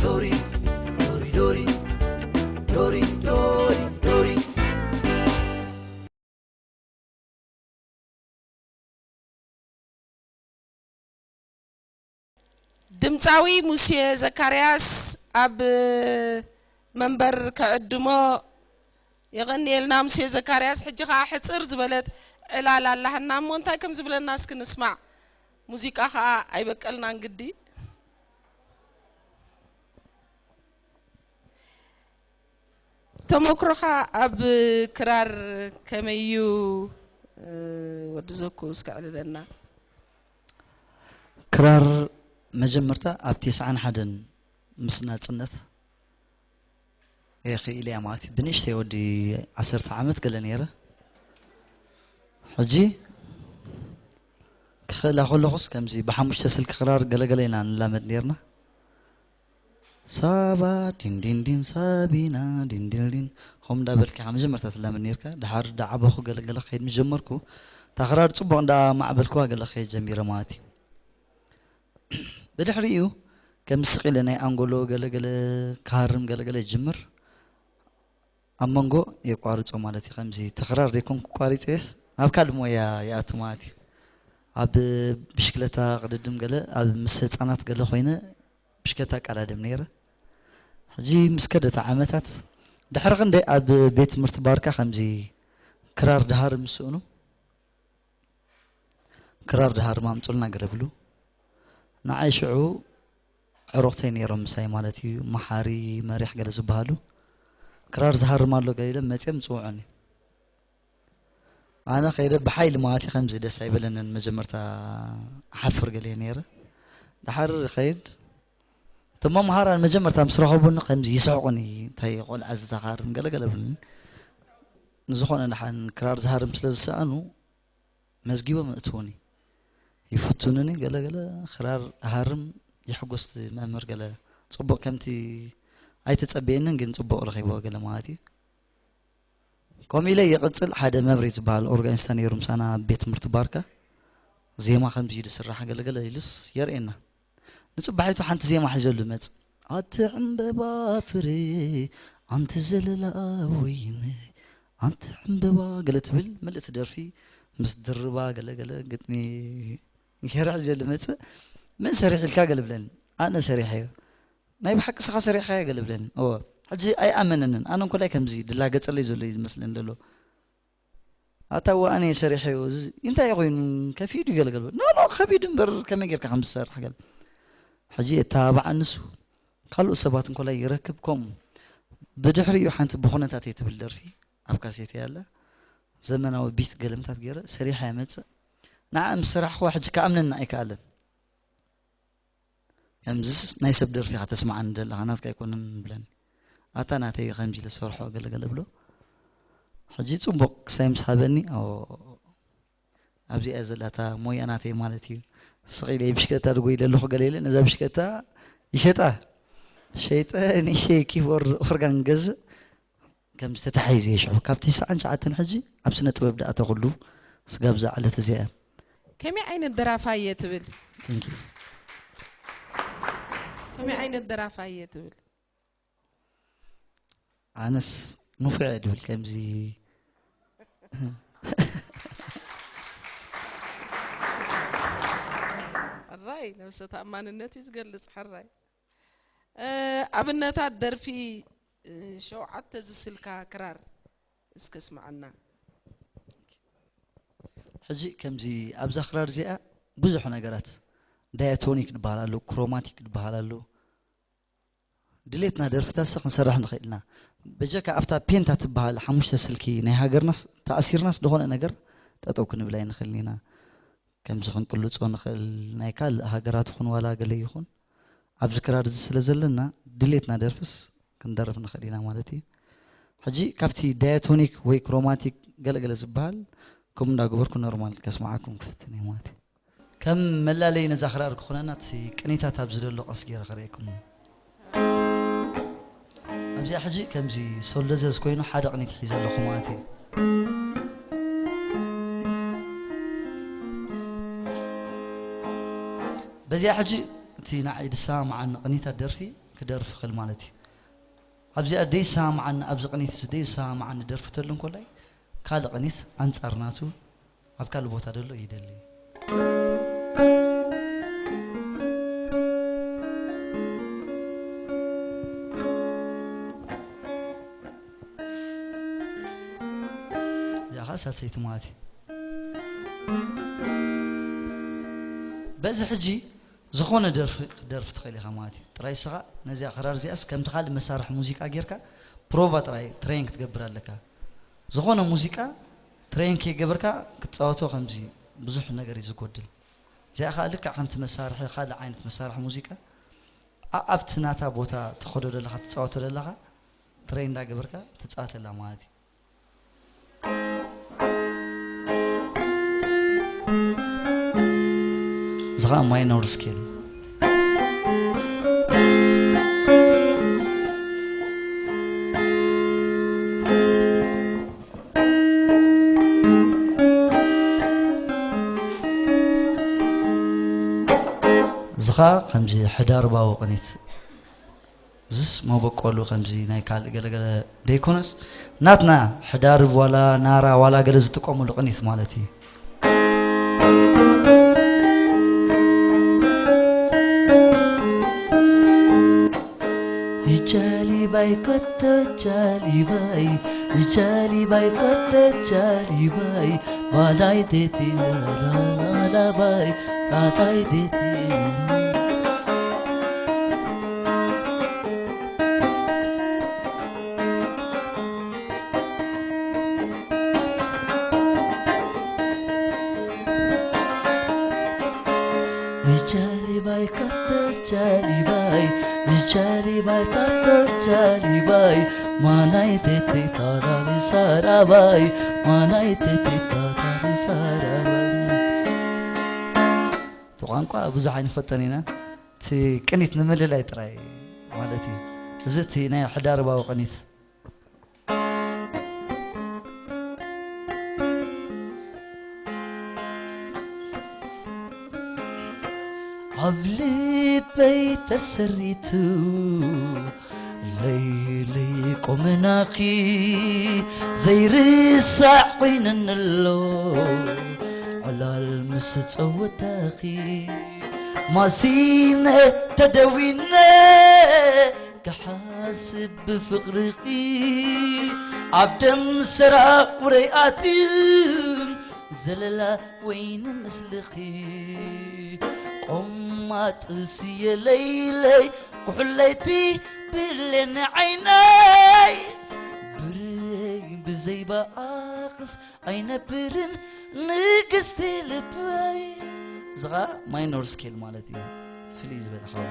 Dori, dori, dori, dori, dori, dori. ድምፃዊ ሙሴ ዘካርያስ ኣብ መንበር ክዕድሞ። የቐንየልና ሙሴ ዘካርያስ። ሕጂ ኸዓ ሕፅር ዝበለት ዕላል ኣላህና እሞ እንታይ ከም ዝብለና እስኪ ንስማዕ። ሙዚቃ ኸዓ ኣይበቀልናን ግዲ። ተመክሮኻ ኣብ ክራር ከመይ እዩ? ወዲ ዘኩ እስኪ ኣዕልለና። ክራር መጀመርታ ኣብ ተስዓን ሓደን ምስ ናጽነት እየ ክኢለያ ማለት እዩ። ብንእሽተይ ወዲ ዓሰርተ ዓመት ገለ ነይረ። ሕጂ ክኽእላ ከለኹስ ከምዚ ብሓሙሽተ ስልኪ ክራር ገለገለ ኢና ንላመድ ነይርና። ሳባ ዲንዲንዲን ሳቢና ዲንዲንዲን ከምኡ እንዳበልካ ኢኻ መጀመርታ ትላመድ ነይርካ። ድሓር እንዳዓበኹ ገለገለ ክኸይድ ምስ ጀመርኩ እታ ክራር ጽቡቕ እንዳማዕበልኩዋ ገለ ክኸይድ ጀሚረ ማለት እዩ። ብድሕሪኡ ከም ስቕ ኢለ ናይ ኣንጎሎ ገለገለ ክሃርም ገለገለ ይጅምር። ኣብ መንጎ የቋርጾ ማለት እዩ። ከምዚ ተኽራር ደይኮንኩ ቋሪጸስ ናብ ካልእ ሞያ ይኣቱ ማለት እዩ። ኣብ ብሽክለታ ቅድድም ገለ ኣብ ምስ ህጻናት ገለ ኮይነ ብሽክለታ ቀዳድም ነይረ። ሕጂ ምስ ከደታ ዓመታት ድሕሪ ክንደይ ኣብ ቤት ትምህርቲ ባርካ ከምዚ ክራር ድሃር ምስ ስእኑ ክራር ድሃርም ኣምጹልና ገለ ብሉ። ንዓይ ሽዑ ዕሩኽተይ ነይሮም ምሳይ ማለት እዩ፣ መሓሪ፣ መሪሕ ገለ ዝበሃሉ። ክራር ዝሃርም ኣሎ ገለ ኢሎም መጺኦም ይጽውዑኒ። ኣነ ከይደ ብሓይሊ ማለት እዩ ከምዚ ደስ ኣይበለንን፣ መጀመርታ እሓፍር ገለ እየ ነይረ። ድሓር ከይድ እቶም መምሃራን መጀመርታ ምስ ረኸቡኒ ከምዚ ይስሕቑኒ፣ እንታይ ቆልዓ እዚ ተኻርም ገለ ገለ ብሉኒ። ንዝኾነ ደሓን ክራር ዝሃርም ስለ ዝሰኣኑ መዝጊቦም የእትዉኒ። ይፍትኑኒ ገለ ገለ ክራር እሃርም ይሕጎስ እቲ መምህር ገለ ጽቡቕ ከምቲ ኣይተጸበየንን ግን ጽቡቕ ረኺብዎ ገለ ማለት እዩ። ከምኡ ኢለ ይቕጽል ሓደ መብሬ ዝበሃል ኦርጋኒስታ ነይሩ ምሳና ኣብ ቤት ትምህርቲ ባርካ ዜማ ከምዚ እዩ ዝስራሕ ገለ ገለ ኢሉስ የርእየና። ንጽባሒቱ ሓንቲ ዜማ ሒዘሉ መጽእ። ኣቲ ዕምበባ ፍረ ኣንቲ ዘለላ ወይን ኣንቲ ዕምበባ ገለ ትብል ምልእቲ ደርፊ ምስ ድርባ ገለ ገለ ግጥሚ ገይረ ሒዘሉ መጽእ። መን ሰሪሑ ኢልካ ገለ ብለኒ። ኣነ ሰሪሐዮ። ናይ ብሓቂ ስኻ ሰሪሕካዮ ገለ ብለኒ። እወ። ሕጂ ኣይኣመነንን። ኣነ እንኮላይ ከምዚ ድላገጸለይ ዘሎ እዩ ዝመስለኒ ዘሎ። ኣታ እወ ኣነ እየ ሰሪሐዮ። እዚ እንታይ ኮይኑ ከፊኡ ድዩ ገለ ገለ። ኖ ኖ ከቢዱ እምበር ከመይ ጌርካ ከም ዝሰርሕ ገለ። ሕጂ የተባብዓኒ ንሱ ካልኦት ሰባት እንኮላይ ይረክብ ከምኡ። ብድሕሪኡ ሓንቲ ብኹነታተይ ትብል ደርፊ ኣብ ካሴተይ ኣላ። ዘመናዊ ቢት ገለምታት ገይረ ሰሪሐ የመጽእ። ንዓ ምስ ሰራሕክዋ ሕጂ ክኣምነኒ ኣይከኣለን። ከምዚስ ናይ ሰብ ደርፊ ኢኻ ተስምዓኒ ዘለኻ ናትካ ኣይኮነን ብለኒ። ኣታ ናተይ እዩ ከምዚ ኢለ ዝሰርሖ ገለ ገለ እብሎ። ሕጂ ጽቡቕ ክሳይ ምስ ሃበኒ ኣብዚኣ እያ ዘላ እታ ሞያ ናተይ ማለት እዩ። ስቕ ኢለ ብሽክለታ ድጎይ ኢለ ኣለኹ ገለ ኢለ ነዛ ብሽክለታ ይሸጣ። ሸይጠ ንእሽተይ ኪቦርድ ኦርጋን ገዝእ። ከምዚ ተታሒዙ እየ ሽዑ ካብ ተስዓን ትሽዓተን ሕጂ ኣብ ስነ ጥበብ ደኣ ተኹሉ ስጋብ እዛ ዕለት እዚኣ እያ። ከመይ ዓይነት ደራፋይ እየ ትብል? Thank you። ከመይ ዓይነት ደራፋይ እየ ትብል? ኣነስ ንፉዕ እየ ድብል ከምዚ ሕራይ ነብሰ ተኣማንነት እዩ ዝገልጽ። ሕራይ ኣብነታት ደርፊ ሸውዓተ ዝስልካ ክራር እስከ ስምዓና። ሕጂ ከምዚ ኣብዛ ክራር እዚኣ ብዙሕ ነገራት ዳያቶኒክ ዝበሃል ኣሎ፣ ክሮማቲክ ዝበሃል ኣሎ። ድሌትና ደርፍታትሲ ክንሰርሕ ንኽእል ኢና። በጀካ ኣብታ ፔንታ ትበሃል ሓሙሽተ ስልኪ ናይ ሃገርናስ ተኣሲርናስ ዝኾነ ነገር ጠጠው ክንብል ኣይንኽእልን ኢና። ከምዚ ክንቅልጾ ንኽእል ናይ ካልእ ሃገራት ይኹን ዋላ ገለ ይኹን ኣብዚ ክራር እዚ ስለ ዘለና ድሌትና ደርፍስ ክንደርፍ ንኽእል ኢና ማለት እዩ። ሕጂ ካብቲ ዳያቶኒክ ወይ ክሮማቲክ ገለገለ ዝበሃል ከምኡ እንዳገበርኩ ኖርማል ከስምዓኩም ክፍትን እየ ማለት እዩ። ከም መላለይ ነዛ ክራር ክኾነና እቲ ቅኒታት ኣብዚ ዘሎ ቀስ ገይረ ከርእየኩም። ኣብዚኣ ሕጂ ከምዚ ሶል ደዘዝ ኮይኑ ሓደ ቅኒት ሒዘ ኣለኹ ማለት እዩ። በዚኣ ሕጂ እቲ ንዓይ ዝሰማማዓኒ ቅኒታት ደርፊ ክደርፍ ይኽእል ማለት እዩ። ኣብዚኣ ደይሰማማዓኒ፣ ኣብዚ ቅኒት እዚ ደይሰማማዓኒ ደርፊ ተሉ እንኮላይ ካልእ ቅኒት ኣንጻር ናቱ ኣብ ካልእ ቦታ ደሎ ይደሊ። እዚኣ ኸዓ ሳልሰይቲ ማለት እዩ። በዚ ሕጂ ዝኾነ ደርፊ ክትደርፊ ትኽእል ኢኻ ማለት እዩ። ጥራይ ንስኻ ነዚኣ ክራር እዚኣስ ከምቲ ካልእ መሳርሒ ሙዚቃ ጌርካ ፕሮቫ ጥራይ ትሬን ክትገብር ኣለካ። ዝኾነ ሙዚቃ ትሬን ከይገበርካ ክትጻወቶ ከምዚ ብዙሕ ነገር እዩ ዝጎድል። እዚኣ ኸኣ ልክዕ ከምቲ መሳርሒ፣ ካልእ ዓይነት መሳርሒ ሙዚቃ ኣ-፣ ኣብቲ ናታ ቦታ ትኸዶ ዘለኻ፣ ትጻወቶ ዘለኻ ትሬን እንዳገበርካ ትጻወተላ ማለት እዩ። እዚ ኸኣ ማይኖር ስኬል። እዚ ኸኣ ከምዚ ሕዳርባዊ ቅኒት። እዝስ መበቆሉ ከምዚ ናይ ካልእ ገለገለ ደይኮነስ፣ ናትና ሕዳርብ ዋላ ናራ ዋላ ገለ ዝጥቀሙሉ ቅኒት ማለት እዩ። ጃሊባይ ኮቶ ጃሊባይ፣ ጃሊባይ ኮቶ ጃሊባይ፣ ባላይ ቴቲ ላላባይ፣ ጣጣይ ቴቲ። ጃሊባይ ካተ ጃሊባይ፣ ጃሊባይ ካተ ጃሊባይ፣ ማናይ ቴቴ ታራሪ ሳራባይ፣ ማናይ ቴቴ ታራሪ ሳራባይ። እቲ ቋንቋ ብዙሕ ኣይንፈልጦን ኢና። እቲ ቅኒት ንምልላይ ጥራይ ማለት እዩ። እዚ እቲ ናይ ሕዳርባዊ ቅኒት። ኣብ ልበይ ተሰሪቱ ለይለይ ቆመናኺ ዘይርሳዕ ኮይነኒ ኣሎ ዕላል ምስ ጸወታኺ ማሲነ ተደዊነ ክሓስብ ብፍቕርኺ ኣብ ደም ሰራቑረይ ኣትዩ ዘለላ ወይኒ ምስልኺ ቆማጥ ስየ ለይለይ ኩሕለይቲ ብሌን ዓይነይ ብረይ ብዘይ በኣኽስ ኣይነብርን ንግስቲ ልበይ። እዚ ኸኣ ማይኖር ስኬል ማለት እዩ። ፍልይ ዝበለ ኸኣ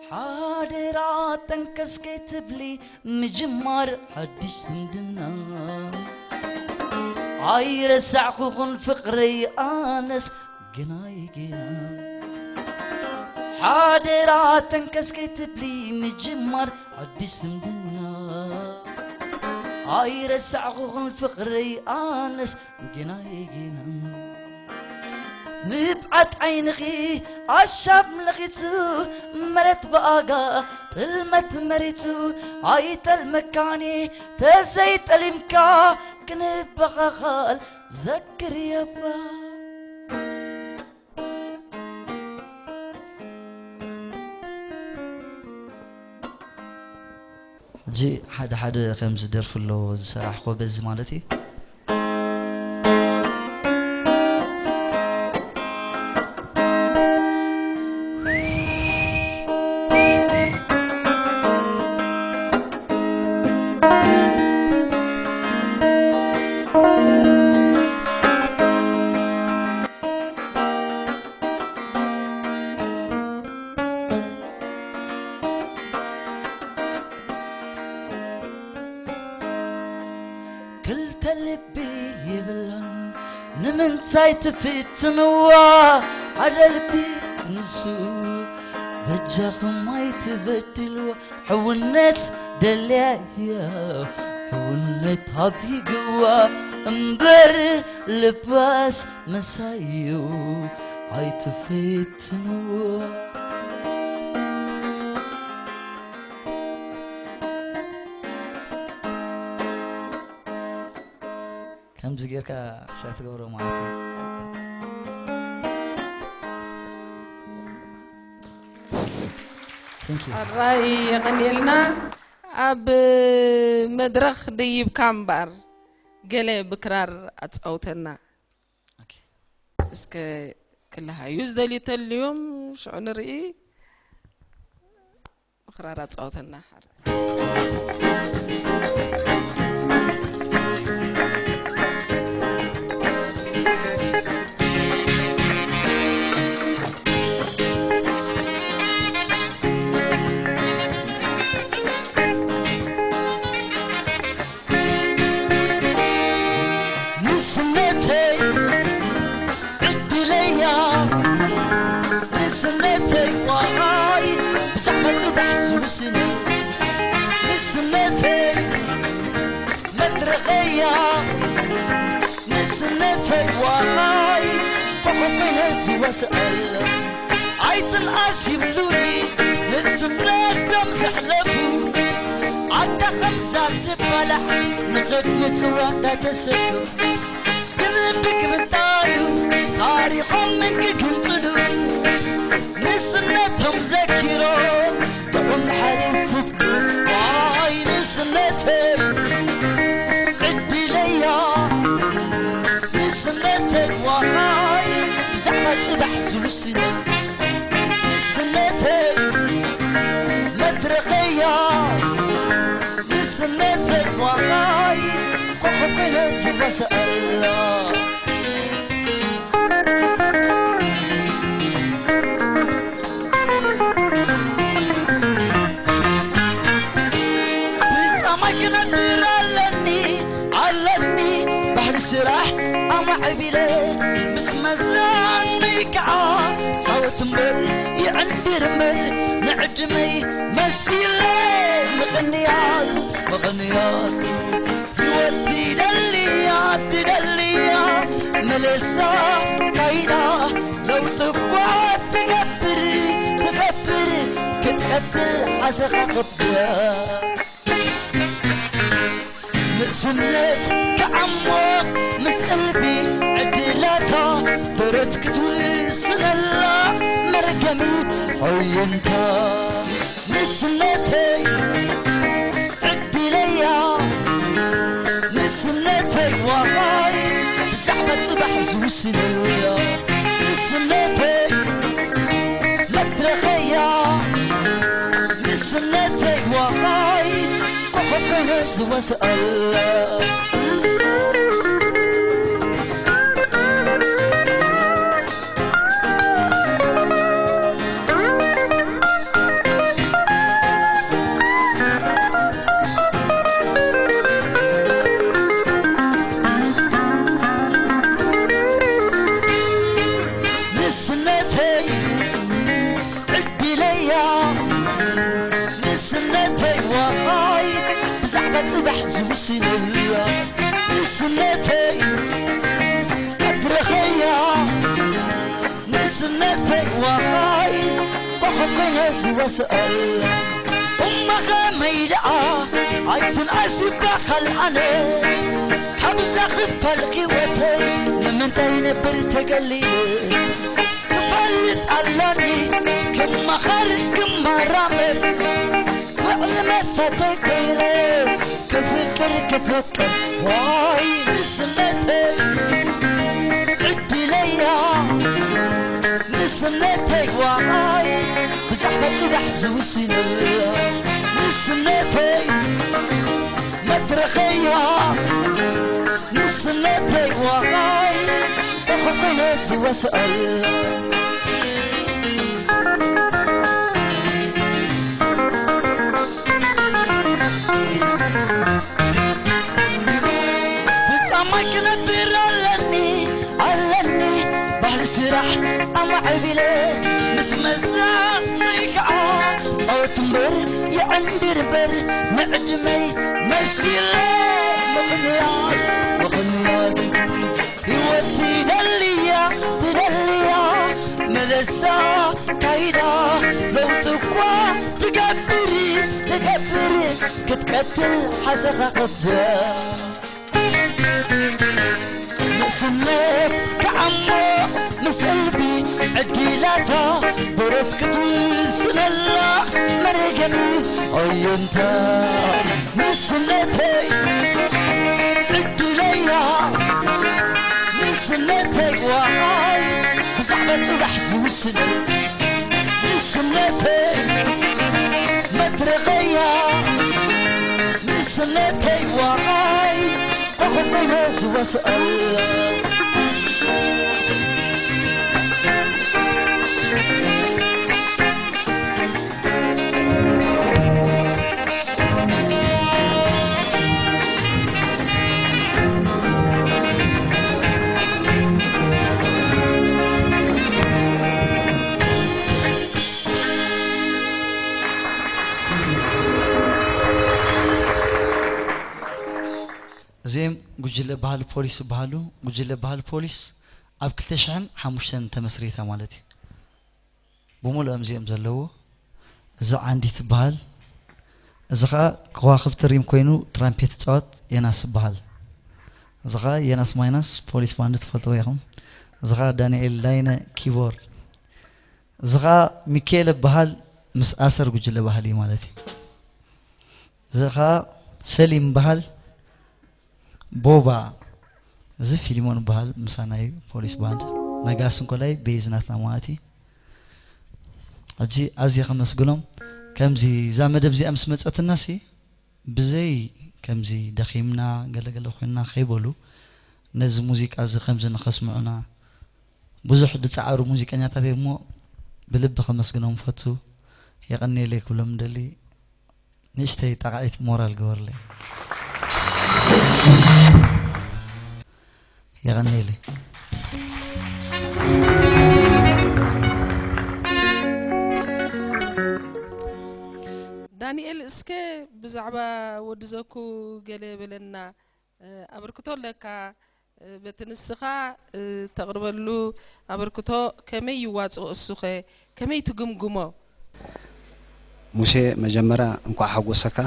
ሓደራ ጠንቀስ ከይትብሊ ምጅማር ሓድሽ ዝምድና ኣይረሳዕኩኹን ፍቕረይ ኣነስ ግናይ ግና ሓደራ ተንከስ ከይትብሊ ምጅማር ሓድሽ ዝምድና ኣይረሳዕኹኹን ፍቕረይ ኣነስ ግናይ ግና ንብዓት ዓይንኺ ኣሻብ ለኺቱ መሬት ብኣጋ ጥልመት መሪቱ ኣይጠልመካኒ ተዘይጠሊምካ ክንበኻኻል ዘክርየባ። ሕጂ ሓደ ሓደ ከም ዝደርፍ ኣለዎ ዝሰራሕኮ በዚ ማለት እዩ። ክልተ ልቢ የብላን ንምንታይ ትፍትንዋ ሓደ ልቢ ንሱ በጃኹም ኣይትበድልዋ ሕውነት ደልያ እያ ሕውነት ሃብይግዋ እምበር ልባስ ምሳዩ ኣይትፍትንዎ። ከምዚ ጌርካ ክሳብ ትገብሮ ማለት እዩ። Thank you። ኣራይ የቐንየልና። ኣብ መድረኽ ደይብካ እምበኣር ገለ ብክራር ኣጻውተና። ኦኬ። እስከ ክለሃዩ ዝደልዩ ተልዮም ሽዑ ንርኢ። ብክራር ኣጻውተና። ንስነተይ ዕድለያ፣ ንስነተይ ዋይ ብዛዕባ ጽባሕ ዝውስን፣ ንስነተይ መድረኸያ፣ ንስነተይ ዋይ ኮኸብ ኮይነ ዝወስኣላ። ኣይትንኣስ ይብሉኒ ንስነቶም ዘሕለፉ፣ ኣታ ከምዛ ትባላዕ ንቕድሚ ጽዋ እንዳተሰከፉ፣ ግን ብግምታዩ ታሪኾም እንክግንጽሉ፣ ንስነቶም ዘኪሮም ጥዑም ሓሊፉ። ዋይ ንስነተይ ዕድለያ፣ ንስነተይ ዋይ ብዛዕባ ጽባሕ ዝውስን፣ ንስነተይ መድረኸያ፣ ንስነተይ ዋይ ኮኸብ ኮይነ ዝወስኣላ። ብጻማይ ክነብር ኣለኒ፣ ኣለኒ ባህሊ ስራሕ ኣማዕቢለ፣ ምስ መዛነይ ከዓ ጻወት እምበር ይዕንድር እምበር፣ ንዕድመይ መሲለ ምቕንያት፣ ምቕንያት። ህይወት ትደልያ፣ ትደልያ መለሳ ካይዳ፣ ለውጢ እኳ ትገብር፣ ትገብር ክትቀትል ሓሰኻ ከብዳ። ንእስነት ክዓሞ ምስ እልቢ ዕድላታ፣ ደረት ክትውስነላ መርገሚ ሆይንታ። ንስነተይ ዕድለያ፣ ንስነተይ ዋይ ብዛዕባ ጽባሕ ዝውስነላ። ንስነተይ መድረኸያ፣ ንስነተይ ዋይ ኮኸብ ኮይነ ዝወስኣላ። ንስነተይ ዕድለያ፣ ንስነተይ ዋይ ብዛዕባ ጽባሕ ዝውስነላ። ንስነተይ መድረኸያ፣ ንስነተይ ዋይ ኮኸብ ኮይነ ዝወስኣላ። እሞ ከመይ ደኣ ኣይትንኣስ ይባኻል ኣነ፣ ካብዛ ክፋል ህይወተይ ንምንታይ ነብር ተገሊለ? ክፈልጥ ኣለኒ ክመኸር ክመራመር፣ ውዕሊ መሳተይ ኮይነ ክፍቅር ክፍቅር። ዋይ ንስነተይ ዕድለያ፣ ንስነተይ ዋይ ብዛዕባ ጽባሕ ዝውስነላ። ንስነተይ መድረኸያ፣ ንስነተይ ዋይ ኮኸብ ኮይነ ዝወስኣላ። ብጻማይ ክነብር ኣለኒ፣ ኣለኒ ባህሊ ስራሕ ኣማዕቢለ፣ ምስ መዛነይ ከዓ ጻወት እምበር የዕንድር እምበር፣ ንዕድመይ መሲለ ምኽንያት፣ ምኽንያት። እሳ ካይዳ ለውጢ እኳ ትገብር ትገብር ክትቀትል ሓሰኻ ከብዳ ንእስነት ተዓሞ ምስ እልቢ ዕድላታ ብረት ክትውስነላ መርገሚ ኣዮንታ ንእስነተይ ዕድለያ ንእስነተይ ዋዓይ ብዛዕባ ጽባሕ ዝውስነል ንእስነተይ መድረኸያ ንእስነተይ ዋዓይ ኮኸብ ኮይነ ዝዋስኣል እዚኦም ጉጅለ ባህሊ ፖሊስ ይበሃሉ። ጉጅለ ባህሊ ፖሊስ ኣብ ክልተ ሽሕን ሓሙሽተን ተመስሪታ ማለት እዩ። ብምሉኦም እዚኦም ዘለዎ እዚ ዓንዲ ትበሃል። እዚ ኸዓ ከዋኽብቲ ሪም ኮይኑ ትራምፔት ይፃወት ዮናስ ይበሃል። እዚ ኸዓ ዮናስ ማይናስ ፖሊስ ባንድ ትፈልጥዎ ኢኹም። እዚ ኸዓ ዳንኤል ላይነ ኪቦርድ። እዚ ኸዓ ሚካኤል ይበሃል ምስ ኣሰር ጉጅለ ባህሊ ማለት እዩ። እዚ ኸዓ ሰሊም ይበሃል። ቦባ እዚ ፊሊሞን ይበሃል ምሳና እዩ ፖሊስ ባንድ ነጋስ እንኮላይ ቤዝ ናትና ማለት እዩ። ሕጂ ኣዝየ ከመስግኖም ከምዚ እዛ መደብ እዚኣ ምስ መፀትና ሲ ብዘይ ከምዚ ደኺምና ገለገለ ኮይንና ከይበሉ ነዚ ሙዚቃ እዚ ከምዚ ንኸስምዑና ብዙሕ ዝፀዓሩ ሙዚቀኛታት እዮም እሞ ብልቢ ከመስግኖም ፈቱ። የቐንየለይ ክብሎም እንደሊ ንእሽተይ ጣቕዒት ሞራል ግበርለይ። የቐንየለይ። ዳንኤል እስከ ብዛዕባ ወዲ ዘኩ ገለ በለና። ኣበርክቶ ኣለካ። በቲ ንስኻ እተቕርበሉ ኣበርክቶ ከመይ ይዋጽኦ እሱኸ ከመይ ትግምግሞ? ሙሴ መጀመርያ እንኳዕ ሓጎሰካ።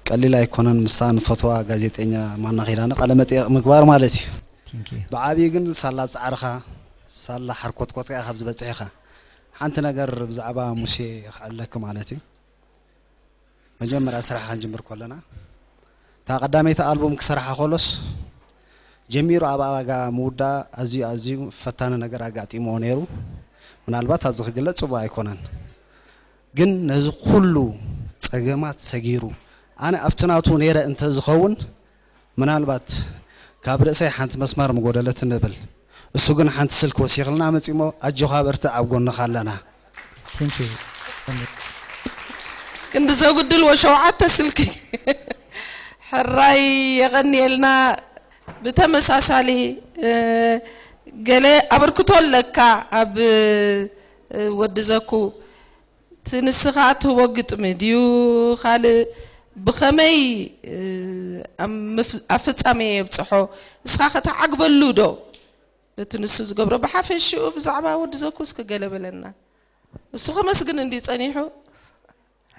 ቀሊል ኣይኮነን ምስታ ንፈትዋ ጋዜጠኛ ማና ኪዳነ ቃለ መጠየቕ ምግባር ማለት እዩ። ብዓብዩ ግን ሳላ ጻዕርኻ ሳላ ሓርኮትኮትካ ኢኻ ኣብዚ በጺሕኻ። ሓንቲ ነገር ብዛዕባ ሙሴ ክዕለክ ማለት እዩ። መጀመርያ ስራሕ ክንጅምር ከለና እታ ቀዳመይቲ ኣልቡም ክሰርሓ ከሎስ ጀሚሩ ኣብ ኣጋ ምውዳእ ኣዝዩ ኣዝዩ ፈታኒ ነገር ኣጋጢምዎ ነይሩ። ምናልባት ኣብዚ ክግለጽ ጽቡቕ ኣይኮነን። ግን ነዚ ኩሉ ጸገማት ሰጊሩ ኣነ ኣብቲ ናቱ ነይረ እንተዝኸውን ምናልባት ካብ ርእሰይ ሓንቲ መስመር ምጎደለትኒ እብል። እሱ ግን ሓንቲ ስልኪ ወሲኽልና መጺእሞ ኣጆኻ በርትዕ ኣብ ጎንኻ ኣለና። ክንዲ ዘጉድል ወሸውዓተ ስልኪ ሕራይ የቐንየልና። ብተመሳሳሊ ገለ ኣበርክቶ ኣለካ ኣብ ወዲ ዘኩ እቲ ንስኻ እትህቦ ግጥሚ ድዩ ካልእ ብኸመይ ኣብ ፍጻሜ የብጽሖ ንስኻ ከተዓግበሉ ዶ ነቲ ንሱ ዝገብሮ ብሓፈሽኡ ብዛዕባ ወዲ ዘኩ እስኪ ገለ በለና እሱ ከመስግን እንድዩ ጸኒሑ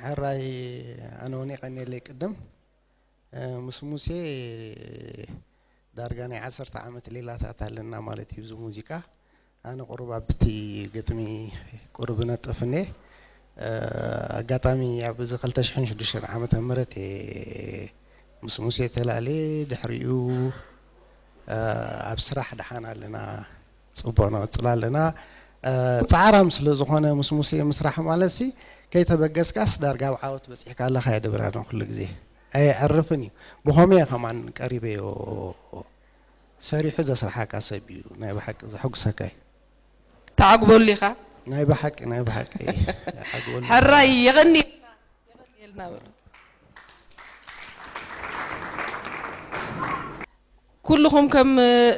ሕራይ ኣነ እውን የቐንየለይ ቅድም ምስ ሙሴ ዳርጋ ናይ ዓሰርተ ዓመት ሌላታት ኣለና ማለት እዩ እዚ ሙዚቃ ኣነ ቁሩብ ኣብቲ ግጥሚ ቁሩብ እነጥፍ እኔ ኣጋጣሚ ኣብ እዚ ክልተ ሽሕን ሽዱሽተን ዓመተ ምህረት እየ ምስ ሙሴ ተላልየ ድሕሪኡ ኣብ ስራሕ ደሓን ኣለና ፅቡቕ ንቕፅል ኣለና ፃዕራም ስለ ዝኾነ ምስ ሙሴ ምስራሕ ማለት ሲ ከይተበገስካስ ዳርጋ ኣብ ዓወት በፂሕካ ኣለኻ እየ ድብላ ኩሉ ግዜ ኣየዕርፍን እዩ ብኸመይ ከማን ቀሪበዮ ሰሪሑ ዘስርሓካ ሰብ እዩ ናይ ብሓቂ ዘሐጉሰካ እዩ። ተዓግበሉ ኢኻ። ናይ ብሓቂ ናይ ብሓቂ ይዓግበሉ። ሕራይ የቐንየልና የቐንየልና በሉ። ኩልኹም ከም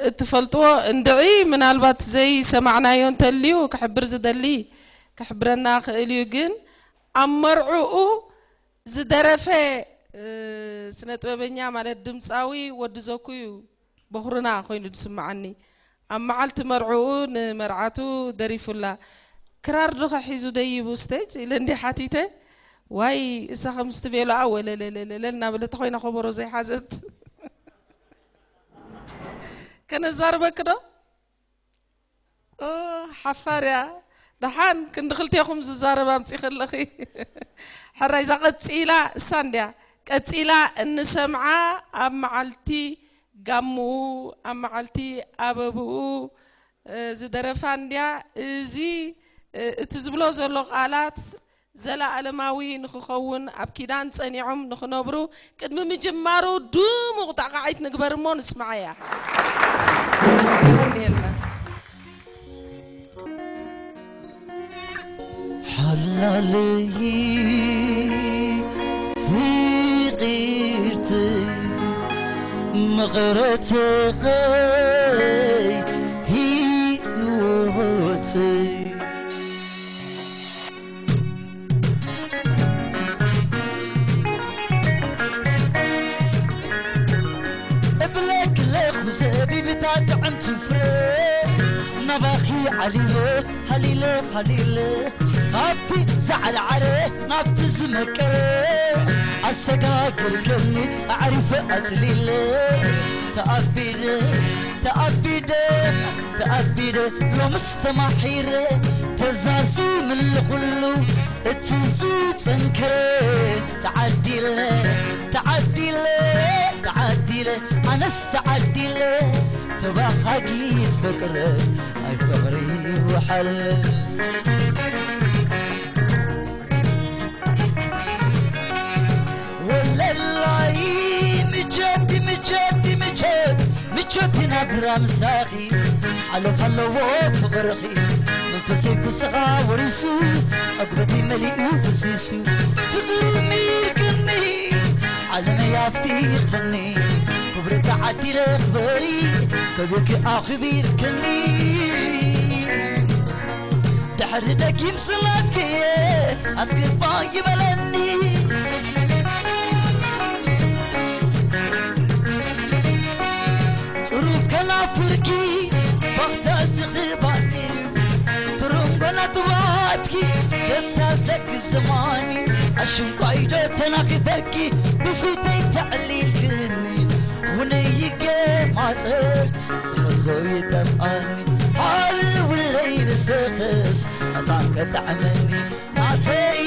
እትፈልጥዎ እንድዒ ምናልባት ዘይሰማዕናዮ እንተልዩ ክሕብር ዝደሊ ክሕብረና ክእል እዩ ግን ኣብ መርዕኡ ዝደረፈ ስነ ጥበበኛ ማለት ድምፃዊ ወዲ ዘኩ እዩ በኹርና ኮይኑ ዝስምዓኒ ኣብ መዓልቲ መርዕኡ ንመርዓቱ ደሪፉላ ክራር ዶ ሒዙ ደይቡ ስቴጅ ኢለ እንዲ ሓቲተ፣ ዋይ እሳ ከምስቲ ቤሎኣ ወለለለለለ እናበለት ኮይና ከበሮ ዘይሓዘት ከነዛርበኪ ዶ? ኦ፣ ሓፋር እያ። ደሓን ክንዲ ክልቴኹም ዝዛረብ ኣምፂኺ ኣለኺ። ሕራይ እዛ ቀፂላ እሳ እንድያ። ቀፂላ እንሰምዓ ኣብ መዓልቲ ጋምኡ፣ ኣብ መዓልቲ ኣበብኡ፣ እ፣ ዝደረፋ እንድያ። እዚ፣ እ፣ እቲ ዝብሎ ዘሎ ቃላት ዘለኣለማዊ ንኽኸውን ኣብ ኪዳን ጸኒዖም ንኽነብሩ ቅድሚ ምጅማሩ ድሙቕ ጣቕዓት ንግበር እሞ ንስምዓያ። የቐንየልና። ሓላለይ ፍቕርተይ መቕረተኸይ ህይወተይ እብለክለኹ ዘቢብታ ጥዕምቲ ፍረ ናባኺ ዓሊለ ሃሊለ ሃሊለ ካብቲ ዝዓልዓለ ናብቲ ዝመቀረ ኣሰጋግርክኒ ኣዕሪፈ ኣጽሊለ ተኣቢደ ተኣቢደ ተኣቢደ ሎምስ ተማሒረ ተዛዚምሉ ኩሉ እቲ ዝጸንከረ ተዓዲለ ተዓዲለ ተዓዲለ ኣነስ ተዓዲለ ተባኻጊት ፍቅረ ናይ ፍቕሪ ውሓለ ወለላይ ምቸት ምቸት ምቸት ምቸት ይነብራ ምሳኺ ሓለፍ ኣለዎ ፍቕርኺ መንፈሰይ ፍስኻ ወሪሱ ዕግበተይ መሊኡ ፍሲሱ ፍቕሪ ሚርክኒ ዓለመይ ኣፍቲኽኒ ክብሪ ተዓዲለ ክበሪ ክብርኪ ኣኽቢርክኒ ድሕሪ ደጊም ስላትክየ ኣትግባ ይበለኒ ጽሩፍ ከናፍርኪ ባኽታ ዝኽባኒ ትርንጎ ናትባትኪ ደስታ ዘግዝማኒ ኣሽንኳይዶ ተናኺፈኪ ብፊተይ ተዕሊልክኒ ውነይ ይገማጠል ዝሕዞ ይጠፍኣኒ ሃልውለይ ንስኽስ ዕጣን ከጣዕመኒ ናተይ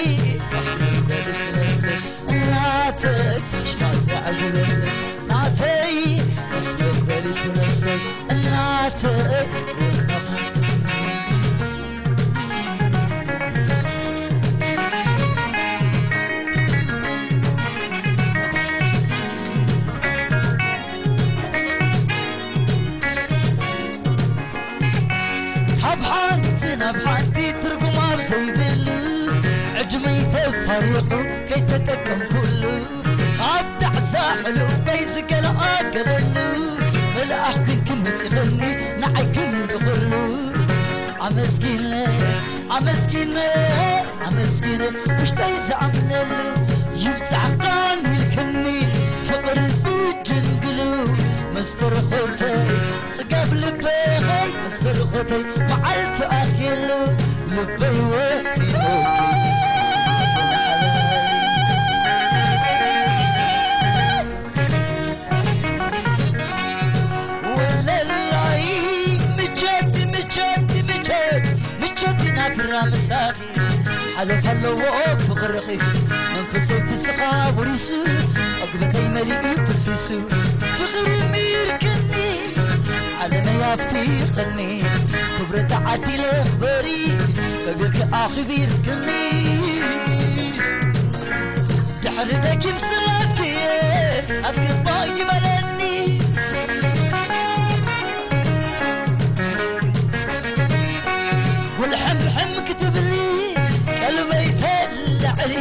በልት ነፍሰይ እናተይ ሽማት ተዓጅበኒ ናተይ እስክር በልት ነፍሰይ እናተይ ካብ ሓንቲ ናብ ሓንቲ ትርጉም ኣብ ዘይብሉ ዕድመይ ተፋሪቑ ከይተጠቀምኩሉ ካብ ጣዕሳ ሕሉፈይ ዝገላኣገለሉ መልኣኽ ግን ክምፅለኒ ንዓይ ክንዲ ኩሉ ኣመስጊነ ኣመስጊነ ኣመስጊነ ውሽጠይ ዝኣምነሉ ይብፃሕካን ኢልክኒ ፍቕሪ ብድንግሉ መስተርኾተይ ጽጋብ ልበኸይ መስተርኾተይ መዓልቲ ኣኺሉ ልበይ ወዲኑ ወለላይ ምቸት ምቸት ምቸት ምቸት ናብራ ምሳኺ ሓለፍ ኣለዎ ፍቕርኺ መንፈሰይ ፍስኻ ወሪሱ ዕግበተይ መሊኡ ፍሲሱ ፍቕሪ ሚርክኒ ዓለመይ ኣፍቲኽኒ ክብረ ተዓዲለ ክበሪ ከቢርኪ ኣኽቢርክኒ ድሕሪ ደጊም ስላትክየ ኣትግባ ይበለኒ ውልሕምሕም ክትብሊ ቀልበይ ተላዕሊ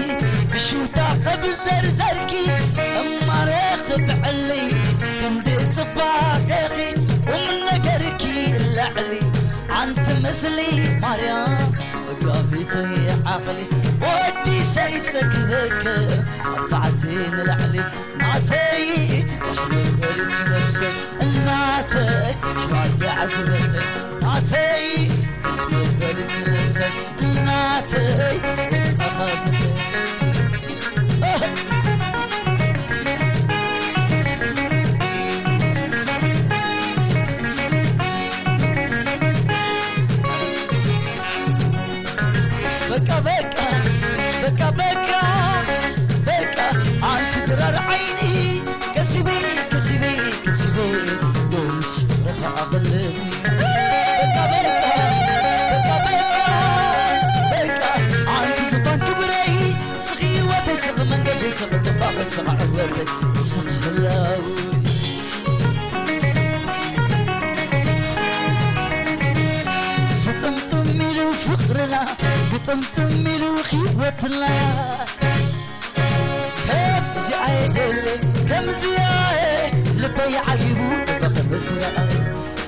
ብሽውታ ኸብዘርዘርኪ እማረ ኽብዕሊ ክንዲ ጽባቐኺ ቁም ነገርኪ ላዕሊ ኣንቲ ምስሊ ማርያም መጋቢተይ ዓቕሊ ወዲ ሰይጸግበከ ኣብ ጻዕቲ ንላዕሊ ናተይ ኣሕመድ በልት ነብሰይ እናተይ ሽማት ይዓግበኒ ናተይ እስመት በልት ነብሰይ ጽባቐ ስኻ ዕወተይ ስኻ ህላዊ። ስጥምጥም ኢሉ ፍቕርና፣ ግጥምጥም ኢሉ ህይወትና። ከምዚ ኣይደለ፣ ከምዚ ኣየ፣ ልበይ ዓጊቡ ብኽብሪ ስራኣ።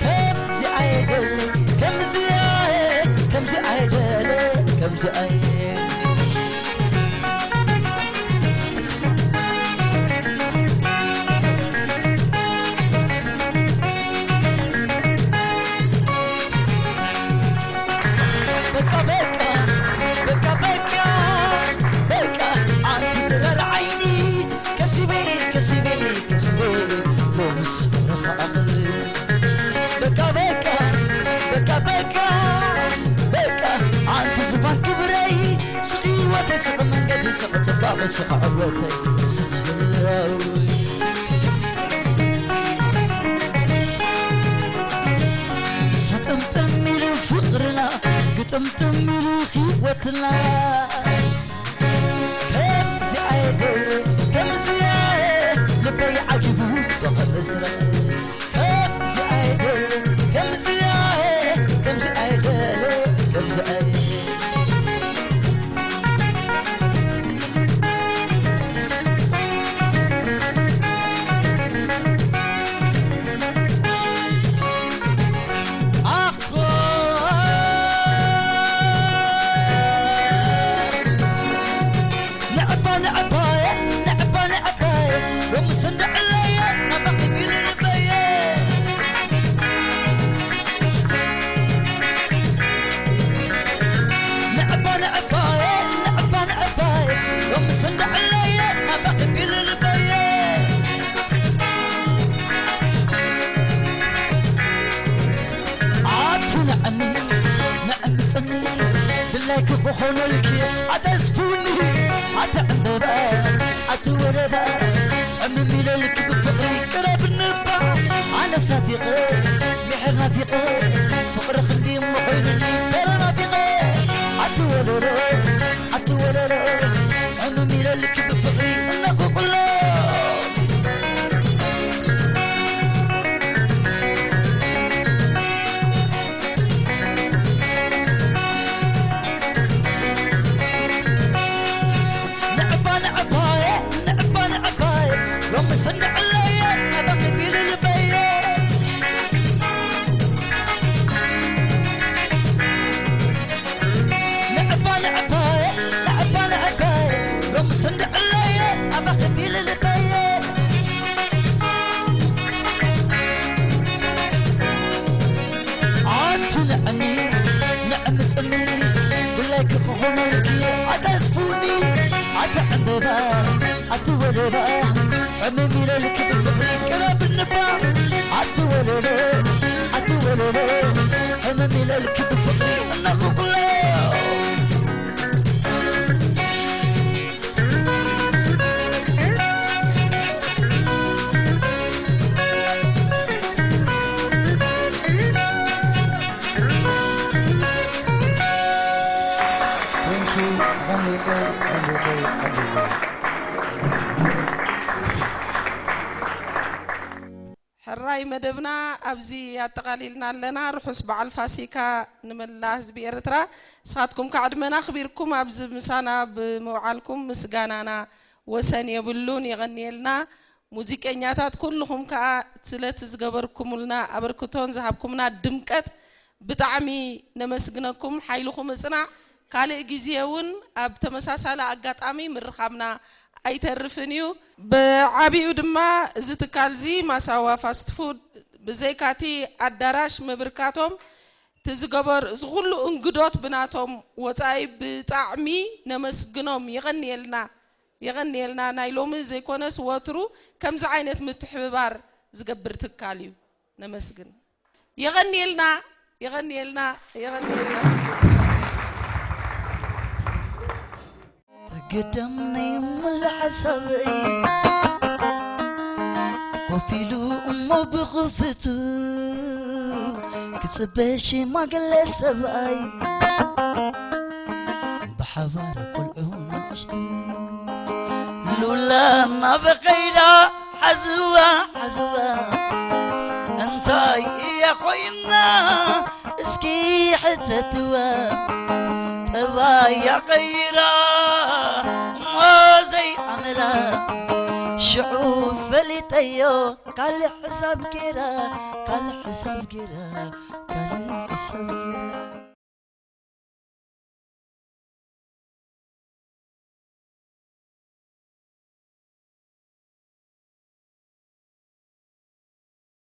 ከምዚ ኣይደለ፣ ከምዚ ኣየ፣ ከምዚ ኣይደለ፣ ከምዚ ኣየ። በቃ በቃ በቃ በቃ በቃ ኣንቲ ድረር ዓይኒ ከሲበ ከሲበ ከሲበ ሎምስ ፍቕርኻ ኣኽሊ በቃ በቃ በቃ በቃ በቃ ኣንቲ ዝፋን ክብረይ ስኺ ህይወተይ ስኺ መንገዲ ስኺ ጽባቐ ስኺ ዕወተይ ስኺ ህላወይ ስጥምጥም ኢሉ ፍቕርና ግጥምጥም ኢሉ ህይወትና ከምዚ ኣይደለ ከምዚ ኣየ ልበይ ዓጊቡ ብኽብሪ ስረ ከምዚ ኣይደለ ከምዚ ኣየ ከምዚ ኣይደለ ከምዚ ኣየ ኣኾ ንዕባ ንዕባየ ንዕባ ንዕባየ ሎምስ እንድዕለየ ናባኺ ቢሉ ልበየ ንዕባ ንዕባየ ንዕባ ንዕባየ ሎምስ እንድዕለየ ናባኺ ቢሉ ልበየ ኣቲ ንዕሚ ንዕምፅኒ ድላይኪ ክኾነልኪ ኣተስፉኒ ኣቲ ዕምበባ ኣቲ ወረባ ዕምም ኢለልኪ ብፍቕሪ ቅረብኒ እባ ኣነስ ናፊቐ ምሕር ናፊቐ ፍቕሪ ክንዲ እሞ ኮይኑኒ ተረናፊቐ ኣቲ ወለሎ ኣቲ ወለሎ ዕምም ኢለልኪ ብፍቕሪ እናኾቕሎ ንዕባ ንዕባየ ንዕባ ንዕባየ ሎምስ እንድዕለየ ኣበኺ ቢሉ ልበየ ንዕባ ንዕባየ ንዕባ ንዕባየ ሎምስ እንድዕለየ ኣበኺ ቢሉ ልበየ ኣንቲ ንዕሚ ንዕሚ ጽምኒ ብላይኪ ክኾነልኪ ኣተስፉኒ ኣቲ ዕምበባ ኣቲ ወለባ ዕምም ኢለልኪ ብፍቕሪ ቅረብኒ እባ ኣቲ ወለሎ ኣቲ ወለሎ ዕምም ኢለልኪ ብፍቕሪ እናኾቕሎ Thank you. ሕራይ መደብና ኣብዚ ኣጠቓሊልና ኣለና። ርሑስ በዓል ፋሲካ ንመላእ ህዝቢ ኤርትራ። ንስኻትኩም ከዓ ዕድመና ኣኽቢርኩም ኣብዚ ምሳና ብምውዓልኩም ምስጋናና ወሰን የብሉን። የቐንየልና። ሙዚቀኛታት ኩልኹም ከዓ ስለቲ ዝገበርኩምልና ኣበርክቶን ዝሃብኩምና ድምቀት ብጣዕሚ ነመስግነኩም። ሓይልኹም እጽናዕ። ካልእ ግዜ እውን ኣብ ተመሳሳሊ ኣጋጣሚ ምርኻብና ኣይተርፍን እዩ። ብዓቢኡ ድማ እዚ ትካል እዚ ማሳዋ ፋስት ፉድ ብዘይካቲ ኣዳራሽ ምብርካቶም እቲ ዝገበር እዚ ኩሉ እንግዶት ብናቶም ወጻኢ ብጣዕሚ ነመስግኖም። የቐንየልና የቐንየልና። ናይ ሎሚ ዘይኮነስ ወትሩ ከምዚ ዓይነት ምትሕብባር ዝገብር ትካል እዩ። ነመስግን። የቐንየልና የቐንየልና የቐንየልና። ተገደም ናይ ሙሉ ሓሳበይ ኮፍ ኢሉ እሞ ብኽፍቱ ክጽበ ሽማግለ ሰብኣይ ብሓባር ቆልዑ ንኣሽቱ ሉላ እናበኸይዳ ሓዝዋ ሓዝዋ እንታይ እያ ኮይና እስኪ ሕተትዋ። ጠባያ ቀይራ እሞ ዘይኣመላ ሽዑ ፈሊጠዮ ካልእ ሕሳብ ገይራ ካልእ ሕሳብ ገይራ ካልእ ሕሳብ ገይራ